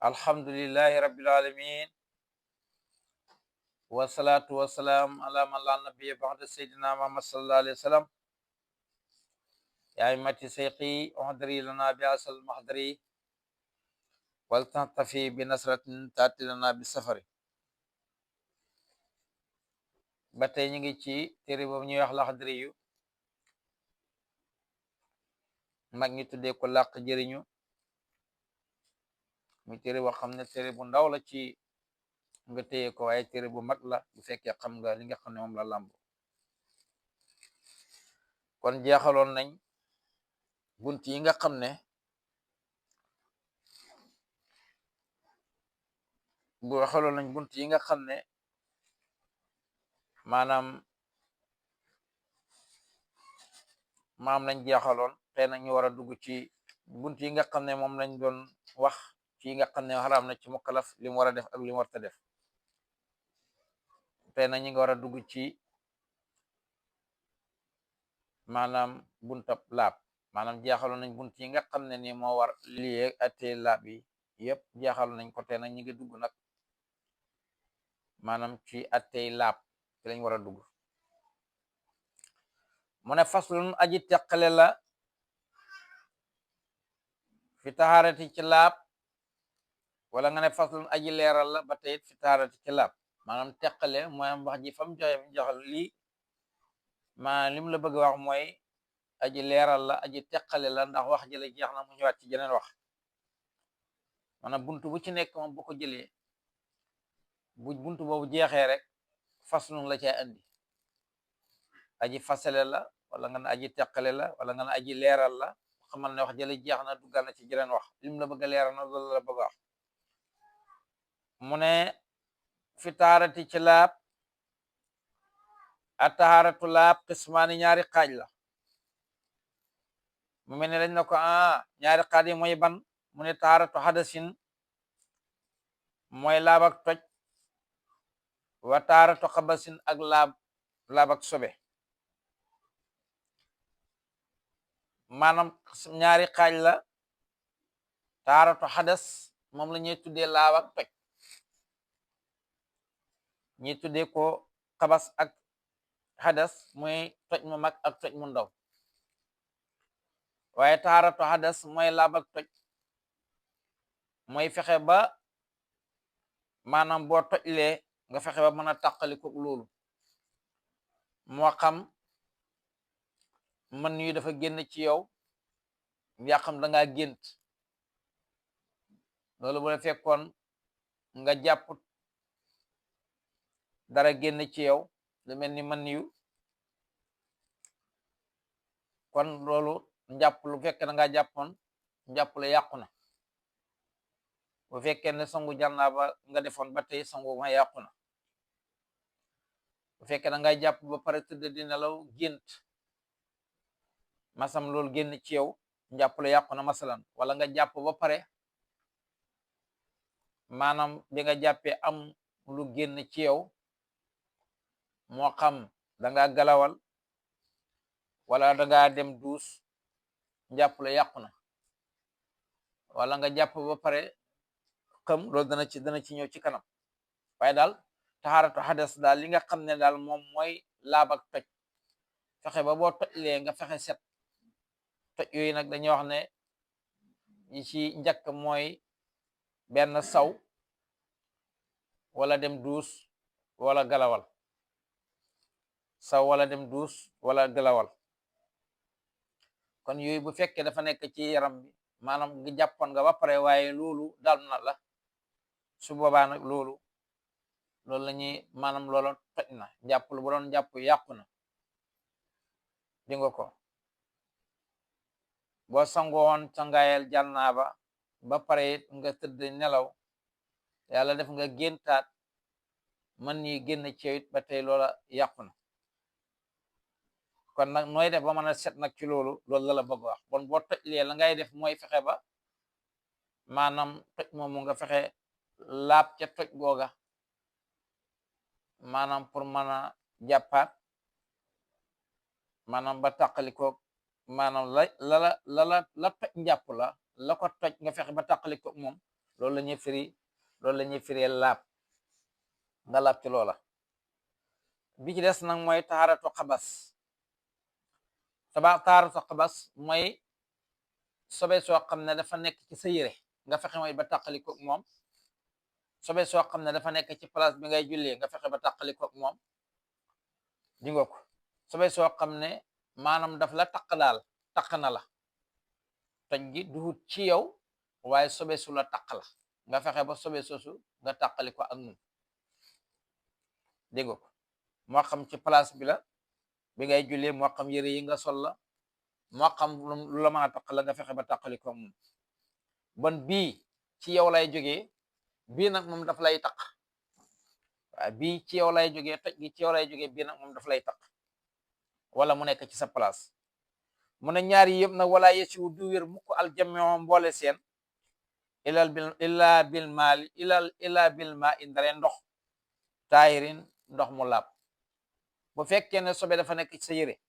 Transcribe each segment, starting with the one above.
alhamdulillahi rabbil alamin wassalatu wassalaam ala man la nabiyya ba'da sayyidina Muhammad sallallahu alayhi wa sallam ya immati sayqi uhdiri lana bi asal mahdari wal tantafi bi nasratin taati lana bi safari. ba tey ñu ngi ci téere boobu ñuy wax Laxdari yu mag ñi tuddee ko làq jëriñu muy téere boo xam ne téere bu ndaw la ci nga téye ko waaye téere bu mag la bu fekkee xam nga li nga xam ne moom la làmb. kon jeexaloon nañ bunt yi nga xam ne maanaam lañ jeexaloon. tey nag ñu war a dugg ci bunt yi nga xam ne moom lañ doon wax ci yi nga xam ne xaraam na ci mukkalaf li mu war a def ak li mu warta def. tey nag ñi nga war a dugg ci maanaam buntab laab. maanaam jeexaloon nañ bunt yi nga xam ne ni moo war lii attee laab yi yëpp jeexaloon nañ ko. tey nag ñi ngi dugg nag maanaam ci attey laab ci lañ war a dugg. mu ne faslun aji teqale la fi taxaarati ci laab, wala nga ne faslun aji leeral la ba tey fi taxaarati ci laab. maanaam teqale mooy am wax ji fam joxal lii maanaam lim la bëgg wax mooy aji leeral la aji teqale la ndax wax ji la jeex na mu ñëwaat ci jeneen wax. maanaam buntu bu ci nekk moom bu ko jëlee bu buntu boobu jeexee rek faslun la cay andi. aji fasale la wala nga ne aji teqale la wala nga ne aji leeral la xamal ne wax jële jeex na duggal na ci jeneen wax. lim la bëgg a leeral na loolu la bëgg wax. mu ne fi taarati ci laab a taharatu laab qismaani ñaari xaaj la. mu mel ne dañ na ko ñaari xaaj yi mooy ban. mu ne taharatu hadasin mooy laab ak toj, wa taharatu xabasin ak laab ak sobe. maanaam ñaari xaaj la. taharatu hadas moom la ñuy tuddee laab ak toj, ñi tuddee ko xabas ak hadas mooy toj mu mag ak toj mu ndaw. waaye taharatu hadas mooy laab ak toj, mooy fexe ba maanaam boo tojlee nga fexe ba mën a tàqali ko loolu. moo xam mën yu dafa génn ci yow, yaa xam da ngaa gént. loolu bu la fekkoon nga jàpp dara génn ci yow lu mel ni mën yu, kon loolu njàpp lu fekkee da ngaa jàppoon njàpp la yàqu na. bu fekkee ne sangu jànnaaba nga defoon ba tey sangu ma yàqu na. bu fekkee da ngay jàpp ba pare tëdd di nelaw gént masam loolu génn ci yow njàpp la yàqu na masalan. wala nga jàpp ba pare maanaam bi nga jàppee am lu génn ci yow, moo xam da nga galawal wala da nga dem duus njàpp la yàqu na. wala nga jàpp ba pare xam loolu dana ci ñëw ci kanam. waaye daal taxaaratu hadas daal li nga xam ne daal moom mooy laab ak toj, fexe ba boo tojlee nga fexe set. toj yooyu nag dañuy wax ne yi ci njëkk mooy benn saw wala dem duus wala galawal. saw wala dem duus wala galawal. kon yooyu bu fekkee dafa nekk ci yaram bi maanaam nga jàppoon nga ba pare waaye loolu dal na la, su boobaa nag loolu la ñuy maanaam loola toj na. jàpp lu bu doon jàpp yàqu na. di nga ko boo sangoon cangaayal jànnaaba ba pare it nga tëdd nelaw yàlla def nga géntaat mën ñi génn ci it ba tey loola yàqu na. kon nag nooy def ba mën a set nag ci loolu la la bëgg wax. bon boo tojlee la ngay def mooy fexe ba maanaam toj moomu nga fexe laab ca toj googa maanaam pour mën a jàppaat maanaam ba tàqalikoog maanaam la toj njàpp la ko toj nga fexe ba tàqalikoog moom loolu la ñuy firi laab nga laab ci loola. bi ci des nag mooy taharatu xabas. taharatu xabas mooy sobe soo xam ne dafa nekk ci sa yére nga fexe mooy ba tàqalikoog moom. sobe soo xam ne dafa nekk ci place bi ngay jullee nga fexe ba tàqalikoog moom. di nga ko sobe soo xam ne maanaam daf la taq daal taq na la toj gi duhut ci yow waaye sobe su la taq la nga fexe ba sobe soosu nga tàqali ko ak moom. dégg nga ko moo xam ci place bi la bi ngay jullee moo xam yére yi nga sol la moo xam lu la mën a taq la nga fexe ba tàqali ko ak moom. bon bii ci yow lay jógee bii nag moom daf lay taq waaye bii ci yow lay jógee toj gi ci yow lay jógee bii nag moom daf lay taq wala mu nekk ci sa place. mu ne ñaar yi yëpp nag wala yesiwu du wér mukk aljamio mboole seen illa bil maali illa bil ma indare ndox taayirin ndox mu laab. bu fekkee ne sobe dafa nekk ci sa yére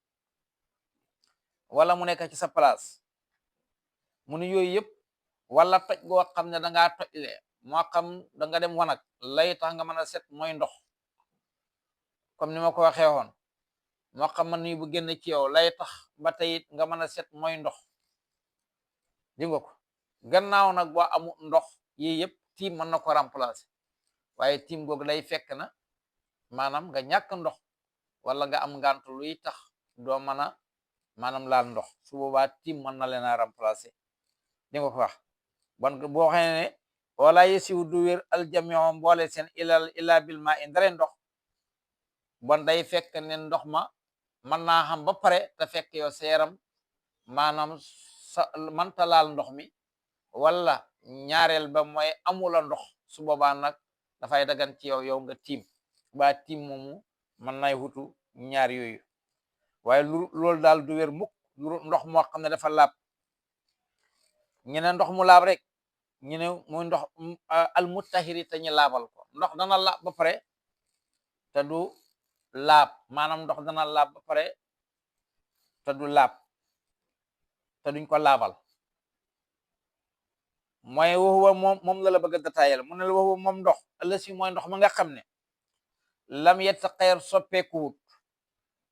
wala mu nekk ci sa place mu ne yooyu yëpp wala toj goo xam ne dangaa tojle moo xam danga dem wanag lay tax nga mën a set mooy ndox comme ni ma ko waxee woon moo xam man ni bu génn ci yow lay tax ba tey nga mën a set mooy ndox. di nga ko gannaaw nag boo amul ndox yii yëpp tiim mën na ko remplacer waaye tiim googu day fekk na maanaam nga ñàkk ndox wala nga am ngànt luy tax doo mën a maanaam laal ndox su boobaa tiim mën na leen a remplacer. di nga ko wax bon boo xamee ne wala yesiwu du wér aljamio mboole seen ila bil ma indare ndox bon day fekk ne ndox ma mën naa xam ba pare te fekk yow sa yaram maanaam sa mënta laal ndox mi wala ñaareel ba mooy amula ndox su boobaa nag dafay dagan ci yow nga tiim ba tiim moomu mën nay wutu ñaar yooyu waaye loolu daal du wér mukk ndox moo xam ne dafa laab. ñu ne ndox mu laab rek ñu ne muy ndox almutahiri te ñu laabal ko. ndox dana laab ba pare te du laab maanaam ndox dana laab ba pare te du laab te duñ ko laabal mooy waxuwa moom la bëgg a détaillé mu ne la waxuwa moom ndox ëllësi mooy ndox ma nga xam ne lam yetaqeer soppeekuwut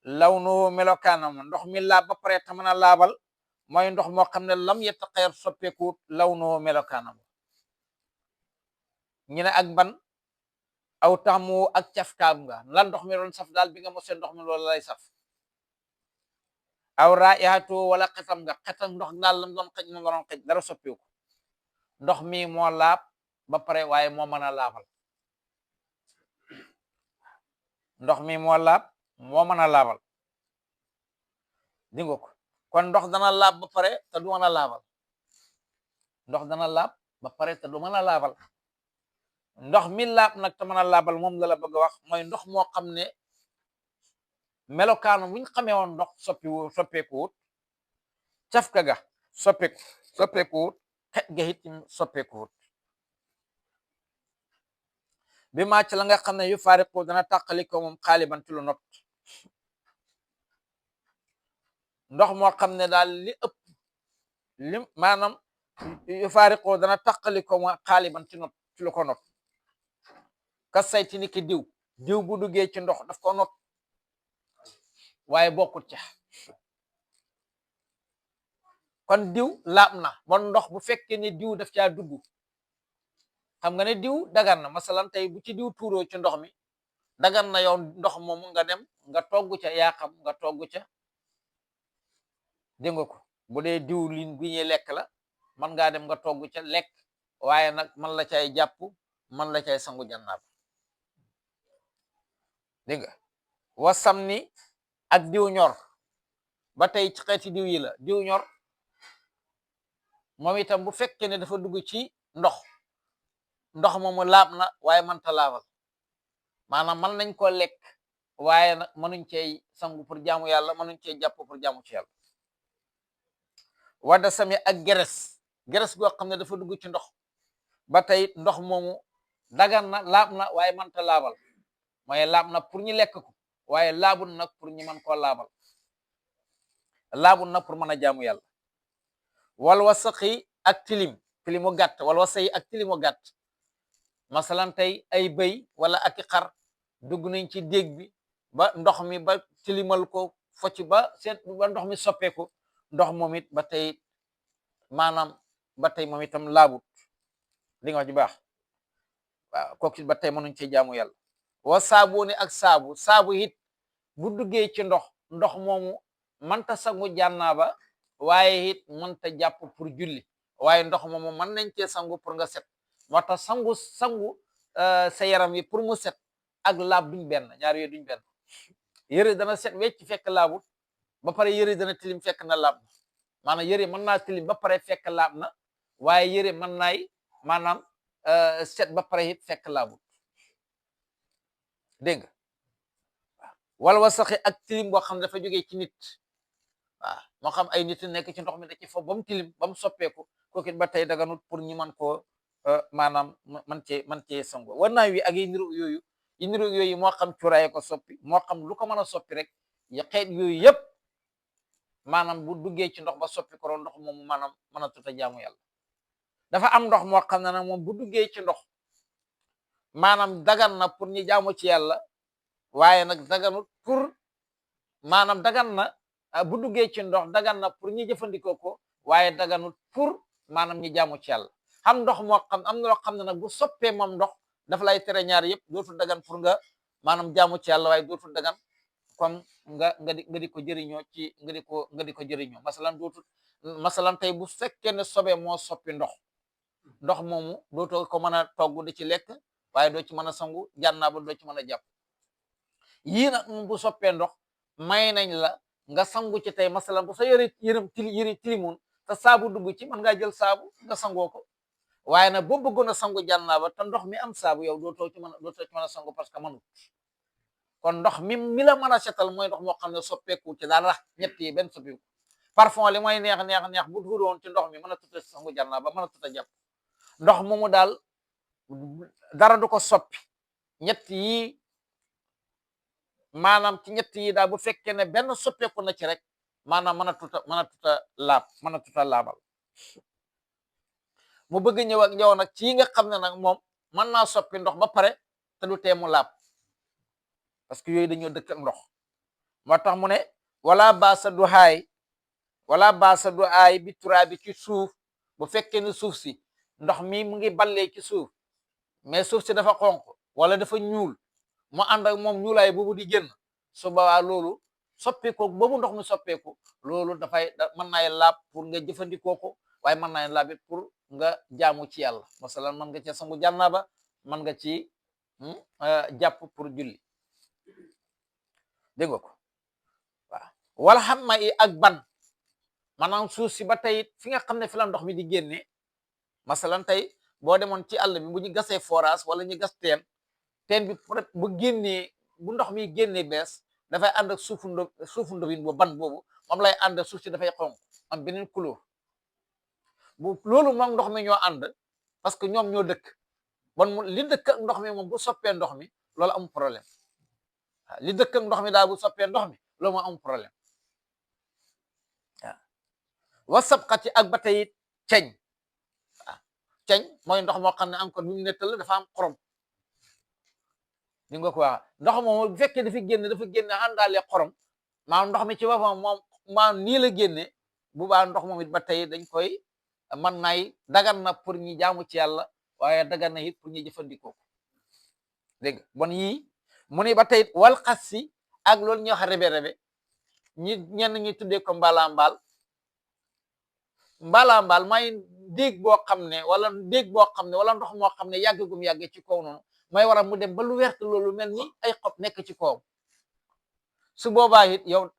law nu melokaanam ndox mi laab ba pare te mën a laabal mooy ndox moo xam ne lam yetaqeer soppeekuwut law nu melokaanam. ñu ne ak ban aw taxmu ak cafkaam nga lan ndox mi doon saf daal bi nga mosee ndox mi loolu lay saf. aw raihatu wala xetam nga xetam ndox daal lam doon xëj moom doon xëj dara soppeeku ndox mi moo laab ba pare waaye moo mën a laabal. ndox mi moo laab moo mën a laabal. di nga ko kon ndox dana laab ba pare te du mën a laabal. ndox dana laab ba pare te du mën a laabal. ndox mi laab nag te mën a laabal moom la bëgg a wax mooy ndox moo xam ne melokaanu buñ xamee woon ndox soppeekuwut cafka ga soppeekuwut xet ga itam soppeekuwut bi màcc la nga xam ne yu faariqu dana tàqali ko moom xaaliban ci lu not. ndox moo xam ne daal li ëpp li maanaam yu faariqu dana tàqali ko moom xaaliban ci lu ko not. ka sayti ni ki diw bu duggee ci ndox daf ko not waaye bokkut ca kon diw laab na bon ndox bu fekkee ne diw daf caa dugg xam nga ne diw dagan na masalan tey bu ci diw tuuroo ci ndox mi dagan na yow ndox moomu nga dem nga togg ca yaa xam nga togg ca. dégg nga ko bu dee diw liñ gu ñuy lekk la man ngaa dem nga togg ca lekk waaye nag man la cay jàpp man la cay sangu jannaab. dégg nga wasam ni ak diw ñor ba tey ci xeeti diw yi la diw ñor moom itam bu fekkee ne dafa dugg ci ndox moomu laab na waaye mënta laabal maanaam mën nañ ko lekk waaye nag mënuñ cey sangu pour jaamu yàlla mënuñ cey jàpp pour jaamu ci yàlla. wada sami ak geres goo xam ne dafa dugg ci ndox ba tey ndox moomu dagan na laab na waaye mënta laabal mooy laab na pour ñu lekk ko waaye laabul nag pour ñu mën koo laabal laabul nag pour mën a jaamu yàlla. wal wasaqi ak tilim tilimo gàtt wala say ak tilimo gàtt masalan tey ay bëy wala ak i xar dugg nañ ci déeg bi ba ndox mi ba tilimal ko focc ba seen ba ndox mi soppeeku ndox moom it ba tey maanaam ba tey moom itam laabut li nga wax ji baax waaw kooku it ba tey mënuñ cee jaamu yàlla wa saabu ne ak saabu it bu duggee ci ndox moomu mënta sangu jànnaaba waaye it mënta jàpp pour julli waaye ndox moomu mën nañ cee sangu pour nga set moo tax sangu sa yaram yi pour mu set ak laab duñ benn ñaar yooyu duñ benn yëre dana set wecc fekk laabut ba pare yëre dana tilim fekk na laab na maanaam yëre mën naa tilim ba pare fekk laab na waaye yëre mën naay maanaam set ba pare it fekk laabut dégg nga wala wasaxi ak tilim boo xam ne dafa jógee ci nit waaw moo xam ay nit nekk ci ndox mi da ci foofu ba mu tilim ba mu soppeeku kooku it ba tey daganut pour ñu mën koo maanaam man cee sango war naa wi ak yi niru yooyu moo xam cuuraay ko soppi moo xam lu ko mën a soppi rek ya xeet yooyu yëpp maanaam bu duggee ci ndox ba soppi ko ndox moomu maanaam mën a tuta jaamu yàlla dafa am ndox moo xam ne nag moom bu duggee ci ndox maanaam dagan na pour ñu jaamu ci yàlla waaye nag daganut pour maanaam dagan na bu duggee ci ndox dagan na pour ñu jëfandikoo ko waaye daganut pour maanaam ñu jaamu ci yàlla xam ndox moo xam am na loo xam ne nag bu soppee moom ndox dafa lay tere ñaar yëpp dootul dagan pour nga maanaam jaamu ci yàlla waaye dootul dagan comme nga di ko jëriñoo ci nga di ko jëriñoo masalan tey bu fekkee ne sobe moo soppi ndox moomu dootoo ko mën a togg di ci lekk waaye doo ci mën a sangu jànnaaba doo ci mën a jàpp yii nag moom bu soppee ndox may nañ la nga sangu ci tey masalan bu sa yëri tilimoon te saabu dugg ci mën ngaa jël saabu nga sangoo ko waaye nag boo bëggoon a sangu jànnaaba te ndox mi am saabu yow dootoo ci mën a sangu parce que mënut kon ndox mi la mën a setal mooy ndox moo xam ne soppeeku ci daal rax ñett yi benn soppeeku parfum li mooy neex bu duuroon ci ndox mi mën a tuta sangu jànnaaba mën a tuta jàpp ndox moomu daal dara du ko soppi ñett yi maanaam ci ñett yi daal bu fekkee ne benn soppeeku na ci rek maanaam mën a tuta laabal mu bëgg ñëw ak yow nag ci yi nga xam ne nag moom mën naa soppi ndox ba pare te du tee mu laab parce que yooyu dañoo dëkk ak ndox moo tax mu ne wala baasa du aay bi turaa bi ci suuf bu fekkee ne suuf si ndox mi mu ngi ballee ci suuf mais suuf si dafa xonq wala dafa ñuul mu ànd ak moom ñuulaay boobu di génn su boobaa loolu soppeeku boobu ndox mi soppeeku loolu mën naay laab pour nga jëfandikoo ko waaye mën naay laab it pour nga jaamu ci yàlla masalan mën nga ci sangu jànnaaba mën nga ci jàpp pour julli dégg nga ko waaw wala xam ma ak ban maanaam suuf si ba tey fi nga xam ne fi la ndox mi di génne masalan tey boo demoon ci àll bi bu ñu gasee forage wala ñu gas teen bi bu ndox mi génnee bees dafay ànd ak suufu ndobin bu ban boobu moom lay ànd ak suuf si dafay xonq am beneen couleur loolu moom ndox mi ñoo ànd parce que ñoom ñoo dëkk bon li dëkk ak ndox mi moom bu soppee ndox mi loolu amul problème li dëkk ak ndox mi daal bu soppee ndox mi loolu moo amul problème waaw wasabxati ak ba tey ceñ ceñ mooy ndox moo xam ne encore bi mu nettal dafa am xorom di nga ko wax ndox moom bu fekkee dafa génne àndaale xorom maanaam ndox mi ci boppam moom maanaam nii la génne bu baax ndox moom it ba tey dañ koy man naay dagan na pour ñi jaamu ci yàlla waaye dagan na it pour ñi jëfandikoo ko dégg nga bon yii mu ne ba tey wal xas si ak loolu ñuy wax rebe ñenn ñi tuddee ko mbalambaal may déeg boo xam ne wala ndox moo xam ne yàgg gum yàggee ci kaw noonu may waral mu dem ba lu wert loolu mel ni ay xob nekk ci kawam su boobaa it yow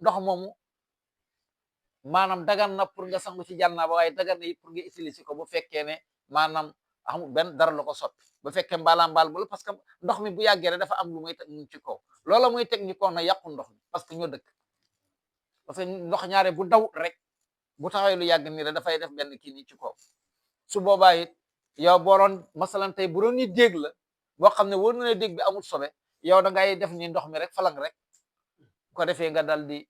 ndox moomu maanaam dagan na pour nga sangu ci jànnaaba waaye dagan na it pour nga utiliser ko bu fekkee ne maanaam amul benn dara la ko soppi bu fekkee mbalambaal bu la parce que ndox mi bu yàggee rek dafa am lu muy teg ci kaw loola muy teg ni kaw na yàqu ndox mi parce que ñoo dëkk parce que ndox ñaare bu daw rek bu taxawee lu yàgg nii rek dafay def benn kii nii ci kaw su boobaa it yow boo doon masalan tey bu doon ni déeg la boo xam ne wóor na ne déeg bi amul sobe yow da ngay def ni ndox mi rek falang rek bu ko defee nga dal di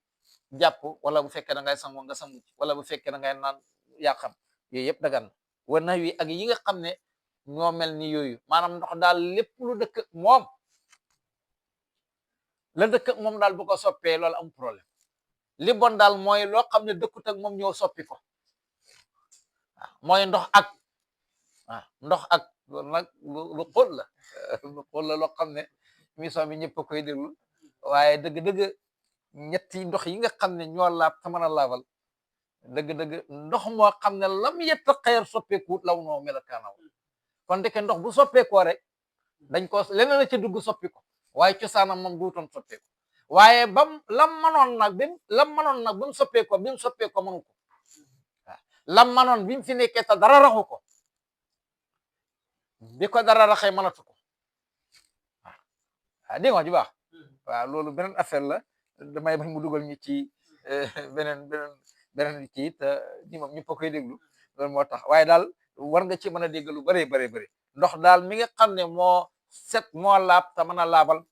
jàpp wala bu fekkee da ngay sangu nga sangu ci wala bu fekkee da ngay naan yaa xam yooyu yëpp dagan wa nax wi ak yi nga xam ne ñoo mel ni yooyu maanaam ndox daal lépp lu dëkk ak moom la dëkk ak moom daal bu ko soppee loolu am problème li bon daal mooy loo xam ne dëkkut ak moom ñoo soppi ko waaw mooy ndox ak waaw ndox ak loolu nag lu xóot la lu xóot la loo xam ne émission bi ñëpp a koy déglu waaye dëgg-dëgg ñetti ndox yi nga xam ne ñoo laab te mën a laabal dëgg-dëgg ndox moo xam ne lam yetta xeer soppeekuut law noo melakaanaw kon deke ndox bu soppeekoo rek dañ ko leneen la ca dugg soppi ko waaye cosaanam moom duutoon soppeeku waaye lam manoon nag bi mu soppeekoo mënu ko waaw lam manoon bi mu fi nekkee te dara raxu ko bi ko dara raxee mënatu ko waaw dégg nga ju baax waaw loolu beneen affaire la damay bañ mu dugal ñu ci beneen kii te ni moom ñëpp a koy déglu loolu moo tax waaye daal war nga ci mën a dégg lu bëree bëri ndox daal mi nga xam ne moo set moo laab te mën a laabal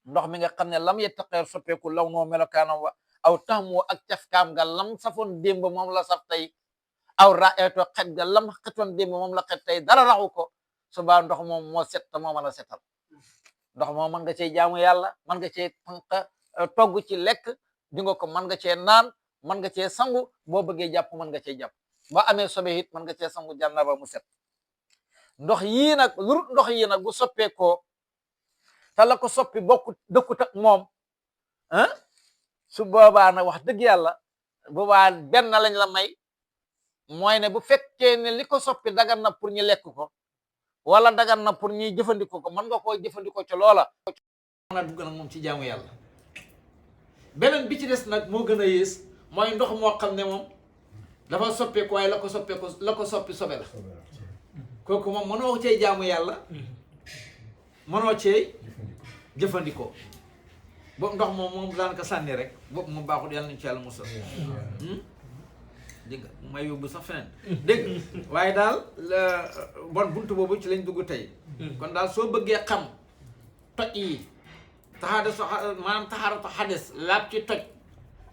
ndox mi nga xam ne lam yettaqeer soppeeku law noo melokaanam wa aw taxmoo ak cafkaam ga lam safoon démb moom la saf tey aw raeto xet ga lam xetoon démb moom la xet tey dara raxu ko subaa ndox moom moo set te moo mën a setal ndox moom mën nga cee jaamu yàlla mën nga cee togg ci lekk di nga ko mën nga cee naan mën nga cee sangu boo bëggee jàpp mën nga cee jàpp ba amee sobe it mën nga cee sangu jànnaba mu set ndox yii nag lurut ndox yii nag bu soppeekoo te la ko soppi bokku dëkkut ak moom su boobaa nag wax dëgg yàlla boobaa benn lañ la may mooy ne bu fekkee ne li ko soppi dagan na pour ñu lekk ko wala dagan na pour ñuy jëfandikoo ko mën nga koo jëfandikoo ci loola mën a dugg nag moom ci jaamu yàlla beneen bi ci des nag moo gën a yées mooy ndox moo xam ne moom dafa soppeeku waaye la ko soppi sobe la kooku moom mënoo cee jaamu yàlla mënoo cee jëfandikoo boobu ndox moom daanaka sànni rek boobu moom baaxul yàlla nañu ci yàlla musal dégg nga may yóbbu sax feneen dégg waaye daal bon buntu boobu ci lañ dugg tey kon daal soo bëggee xam toj yi maanaam taxaaratu xades laab ci toj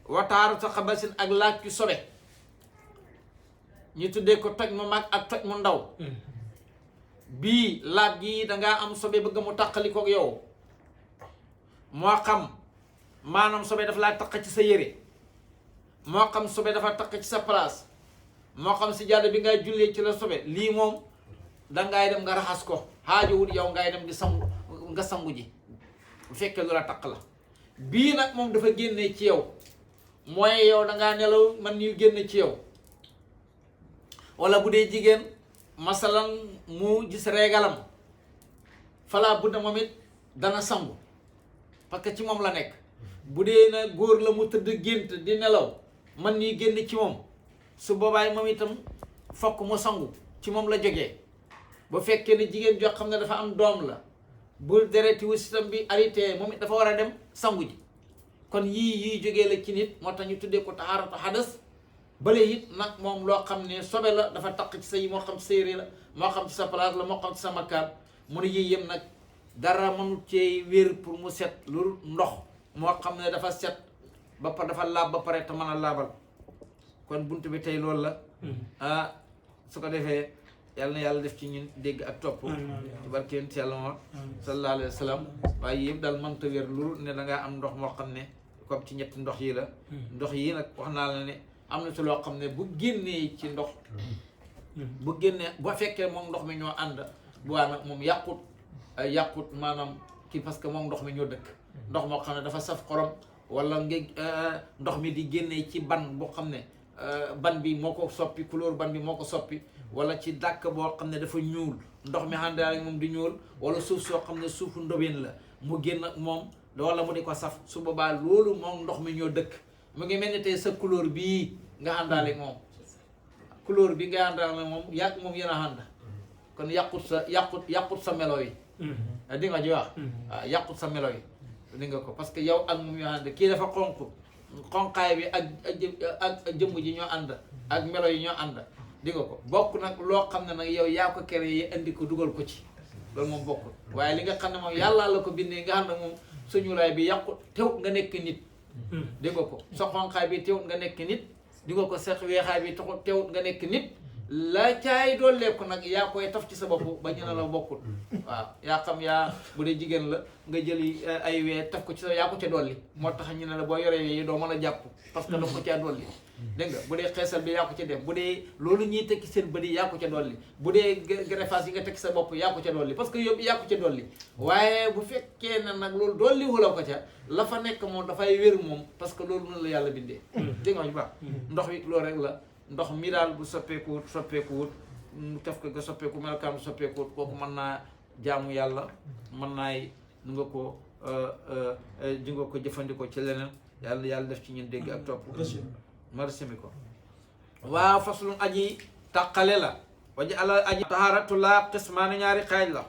wataaratu xabasin ak laab ci sobe ñu tuddee ko toj mu mag ak toj mu ndaw bii laab gi dangaa am sobe bëgg mu taqali koog yow moo xam maanaam sobe dafa laa taq ci sa yére moo xam sobe dafa taq ci sa place moo xam si jaada bi ngay jullee ci la sobe lii moom dangaay dem nga raxas ko xaajowul yow ngay dem di sangu ji bu fekkee lu la taq la bii nag moom dafa génnee ci yow mooy yow dangaa nelaw man ñu génne ci yow wala bu dee jigéen masalan mu gis reegalam falaa budda moom it dana sangu parce que ci moom la nekk bu dee na góor la mu tëdd gént di nelaw man ñuy génn ci moom su boobaay moom itam fokk mu sangu ci moom la jógee ba fekkee ne jigéen joo xam ne dafa am doom la bu dereti wasitam bi arrêté moom it dafa war a dem sangu ji kon yii jógee la ci nit moo tax ñu tuddee ko taxaaratu xadas bële it nag moom loo xam ne sobe la dafa taq ci sa yi moo xam ci sa yére la moo xam ci sa place la moo xam ci sa makkaan mu ne yii yëpp nag dara mënu cee wér pour mu set lu ndox moo xam ne dafa set ba pare dafa laab ba pare te mën a laabal kon bunt bi tey loolu la su ko defee yàlla na yàlla def ci ñun dégg ak topp ci barke yonent yàlla moo sallallahu alayhi wa sallam waaye yëpp daal mënta wér lu ne da ngaa am ndox moo xam ne comme ci ñetti ndox yi la ndox yi nag wax naa la ne am na ci loo xam ne bu génnee ci ndox bu génnee bu fekkee moom ndox mi ñoo ànd bu waa nag moom yàqut maanaam kii parce que moom ndox mi ñoo dëkk ndox moo xam ne dafa saf xorom wala ndox mi di génnee ci ban boo xam ne ban bi moo ko soppi couleur ban bi moo ko soppi wala ci dàkk boo xam ne dafa ñuul ndox mi àndaale moom di ñuul wala suuf soo xam ne suufu ndobeen la mu génn ak moom wala mu di ko saf su boobaa loolu moom ndox mi ñoo dëkk mu ngi mel ni tey sa couleur bii nga àndaale moom couleur bi nga àndaale moom yàgg moom yéen a ànd kon yàqut sa melo yi di nga ji wax waaw yàqut sa melo yi di nga ko parce que yow ak moom ñoo ànd kii dafa xonqaay bi ak jëmm ji ñoo ànd ak melo yi ñoo ànd di nga ko bokk nag loo xam ne nag yow yaa ko créé indi ko dugal ko ci loolu moom bokkul waaye li nga xam ne moom yàllaa la ko bindee nga xam ne moom sa ñuulaay bi yàqut teewut nga nekk nit di nga ko sa xonqaay bi teewut nga nekk nit di nga ko sa weexaay bi taxut teewut nga nekk nit la caay dooleeku nag yaa koy taf ci sa bopp ba ñu ne la bokkul waaw yaa xam yaa bu dee jigéen la nga jëli ay wee taf ko ci sa yaa ko ca dolli moo tax ñu ne la boo yoree wee yi doo mën a jàpp parce que daf ko caa dolli dégg nga bu dee xeesal bi yaa ko ca def bu dee loolu ñuy tekki seen bëri yaa ko ca dolli bu dee greffage yi nga tekki sa bopp yaa ko ca dolli parce que yóbbu yaa ko ca dolli waaye bu fekkee ne nag loolu dolli wula ko ca la fa nekk moom dafay wér moom parce que loolu noonu la yàlla bindee dégg nga ñu baax ndox wi loolu rek la ndox mi daal bu soppeekuwut mu tef ko nga soppeeku melokaan bu soppeekuwut kooku mën naa jaamu yàlla mën naay nu nga ko ji nga ko jëfandikoo ci leneen yàlla def ci ñun dégg ak topp marsimi ko waaw faslun aji taqale la waji ala aji taharatu laab qismaani ñaari xaaj la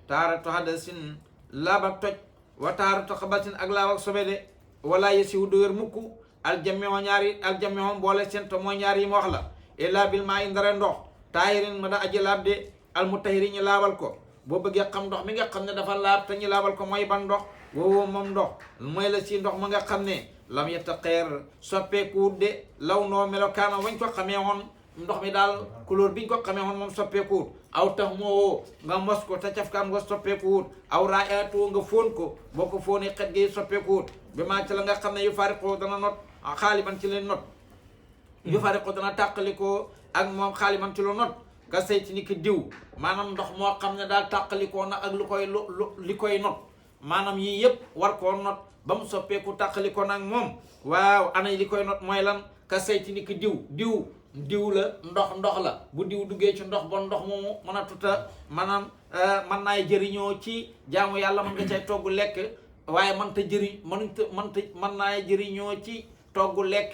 taharatu hadasin laab ak toj wa taharatu xabatin ak laab ak sobe de wala yesiwu du wér mukk aljamio boole seen te mooy ñaar yi ma wax la illa bil maa yi ndare ndox taahirin ma da aji laab de almutahiri ñu laabal ko boo bëggee xam ndox mi nga xam ne dafa laab te ñu laabal ko mooy ban ndox woowoo moom ndox mooy la si ndox ma nga xam ne lam yetta xeer soppeekuwut de law noo melokaano wañ ko xamee woon ndox mi daal couleur biñ ko xamee woon moom soppeekuwut aw tax moo nga mos ko te cafkaam nga soppeekuwut aw raayatu nga fóon ko boo ko fóonee xet gi soppeekuwut bi maa ci la nga xam ne yu fariqoo dana not xaaliban ci leen not yu fariqoo dana tàqalikoo ak moom xaaliban ci lu not nga sayti ni ki diw maanaam ndox moo xam ne daal tàqalikoo na ak li koy not maanaam yii yëpp war koo not ba mu soppeeku tàqalikoo nag moom waaw ana li koy not mooy lan ka sayti ni ki diw la ndox la bu diw duggee ci ndox bon ndox moomu mën a tuta maanaam mën naay jëriñoo ci jaamu yàlla mën nga cay togg lekk waaye mën naay jëriñoo ci togg lekk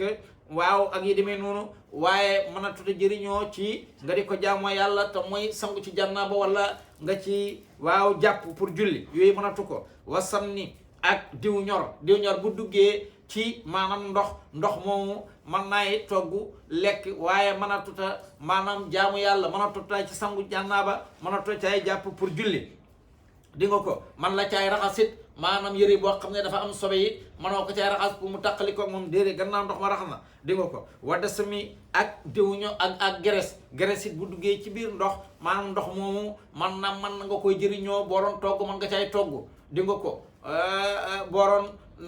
waaw ak yi demee noonu waaye mën a tuta jëriñoo ci nga di ko jaamu yàlla te mooy sangu ci jànnaaba wala nga ci waaw jàpp pour julli yooyu mën a tu ko wasam ni ak diw ñor bu duggee ci maanaam ndox moomu mën naay togg lekk waaye mën a tuta maanaam jaamu yàlla mën a tuta ci sangu jànnaaba mën a tuta caay jàpp pour julli di nga ko man la caay raxasit maanaam yëre boo xam ne dafa am sobe yi manoo ko caay raxas pour mu tàqali ko moom déedéet gannaaw ndox ma rax na di nga ko wadda sami ak diwuño ak geres it bu duggee ci biir ndox maanaam ndox moomu man nga koy jëriñoo boo doon togg mën nga caay togg di nga ko boo doon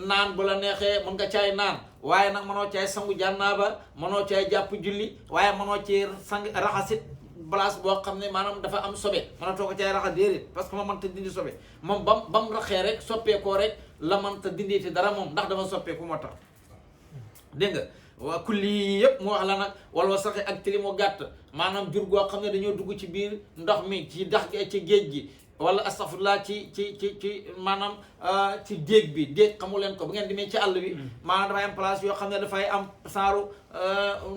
naan bu la neexee mën nga caay naan waaye nag mënoo caay sangu jànnaaba mënoo caay jàpp julli waaye mënoo ci raxasit place boo xam ne maanaam dafa am sobe mënatoo ko caay raxas déedéet parce que ma mënta dindi sobe moom bam raxee rek soppeekoo rek la mënta dindi te dara moom ndax dafa soppeeku moo tax dégg nga waa kulli yëpp mu wax la nag wala saxe ak tilimo gàtt maanaam jur goo xam ne dañoo dugg ci biir ndox mi ci ci géej gi wala astafurlah ci maanaam ci déeg bi déeg xamu leen ko bu ngeen demee ci àll bi maanaam dafay am place yoo xam ne dafay am saaru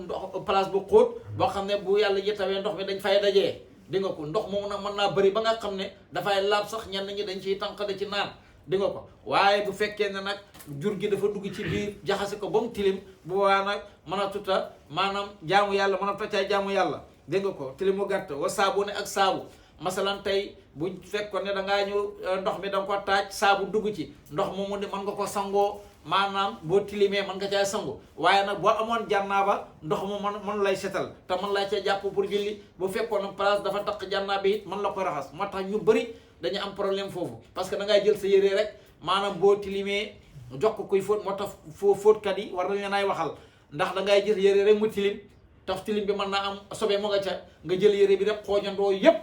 ndox place bu xóot boo xam ne bu yàlla jëtawee ndox mi dañ fay dajee di nga ko ndox moomu nag mën naa bëri ba nga xam ne dafay laab sax ñenn ñi dañ ciy tànq da ci naan di nga ko waaye bu fekkee ne nag jur gi dafa dugg ci biir jaxase ko ba mu tilim bu boobaa nag mën a tuta maanaam jaamu yàlla mën a toccaay jaamu yàlla dégg nga ko tilimu gàtt wa saabu ne ak saabu masalan tey bu fekkoon ne dangaa ñëw ndox mi da nga ko taaj saabu dugg ci ndox moomu mën nga ko sangoo maanaam boo tilimee mën nga caay sangu waaye nag boo amoon jànnaaba ndox mu mën lay setal te mën lay cee jàpp pour julli bu fekkoon ne place dafa taq jànnaaba it mën la ko raxas moo tax ñu bëri dañu am problème foofu parce que da ngay jël sa yére rek maanaam boo tilimee jox ko kuy fóot moo tax fóotkat yi war nañ leen ay waxal ndax da ngay jël yére rek mu tilim tax tilim bi mën naa am sobe mu nga ca nga jël yére bi rek xoojandoo yépp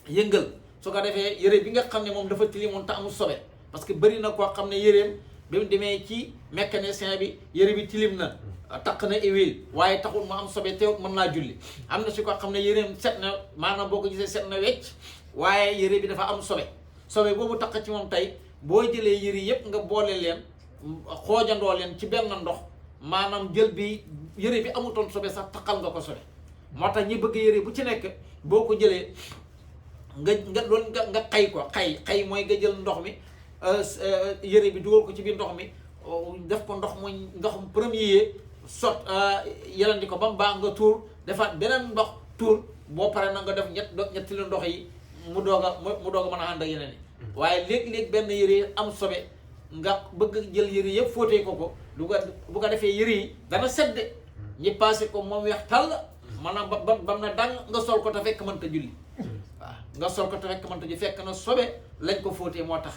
yëngal su ko defee yére bi nga xam ne moom dafa tilimoon te amul sobe parce que bëri na koo xam ne yéreem bi mu demee ci mécanicien bi yére bi tilim na taq na huile waaye taxul mu am sobe teewut mën naa julli am na si ko xam ne yéreem set na maanaam boo ko gisee set na wecc waaye yére bi dafa am sobe boobu taq ci moom tey boo jëlee yére yëpp nga boole leen xoojandoo leen ci benn ndox maanaam jël bi yére bi amutoon sobe sax taqal nga ko sobe moo tax ñi bëgg yére bu ci nekk boo ko jëlee nga xay ko xay mooy nga jël ndox mi yére bi dugal ko ci biir ndox mi def ko ndox premier sot yelandi ko ba mu baax nga tuur defaat beneen ndox tuur boo paree na nga def ñetti lu ndox yi mu doog a mën a ànd ak yeneen yi waaye léeg-léeg benn yére am sobe nga bëgg jël yére yëpp fóotee ko bu ko defee yére yi dana sedde ñi passé ko moom weex tàll maanaam bam na dang nga sol ko te fekk mënta julli waaw nga sol ko te fekk mënta julli fekk na sobe lañ ko fóotee moo tax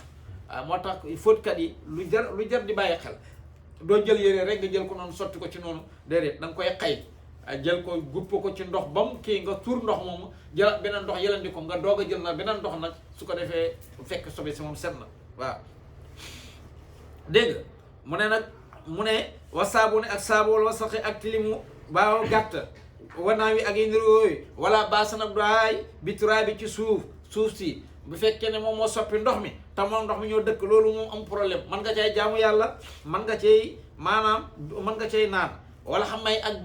waaw moo tax fóotkat yi lu jar di bàyyi xel doo jël yére rek nga jël ko noonu sotti ko ci noonu déedéet da nga koy xay jël ko gupp ko ci ndox ba mu kii nga tuur ndox moomu jëlaat beneen ndox yëlandi ko nga doog a jël na beneen ndox nag su ko defee fekk sobe si moom set na waaw dégg nga mu ne nag mu ne wa saabu ne ak saabu wala wasaxi ak tilimu baaw gàtt wanaa wi ak yi ndir yooyu wala baasanab doaay bituraa bi ci suuf si bu fekkee ne moom moo soppi ndox mi te moom ndox mi ñoo dëkk loolu moom am problème man nga cay jaamu yàlla man nga cay maanaam man nga cay naan wala xam may ak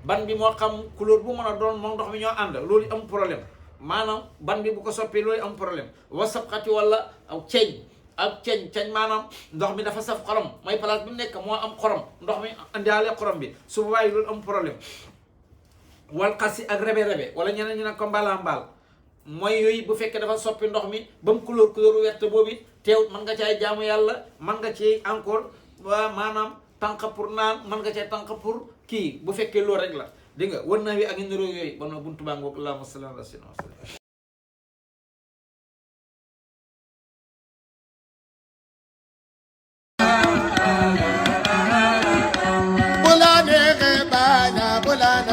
ban bi moo xam couleur bu mën a doon moom ndox mi ñoo ànd loolu am problème maanaam ban bi bu ko soppi loolu am problème wasabxati wala aw ceeñ ak ceeñ maanaam ndox mi dafa saf xorom mooy place bi mu nekk moo am xorom ndox mi andiwaale xorom bi su boobaa loolu am problème wal xasi ak rebe wala ñeneen ñu ne ko mbaal mooy yooyu bu fekkee dafa soppi ndox mi ba mu couleur wert boobu teew mën nga caay jaamu yàlla mën nga ci encore maanaam tànq pour naan mën nga cay tànq pour kii bu fekkee loolu rek la dégg nga war naa wi ak niroo yooyu ba no buntu baa ngoog allahumma salli ala sayyidina Bulane ke bana bulane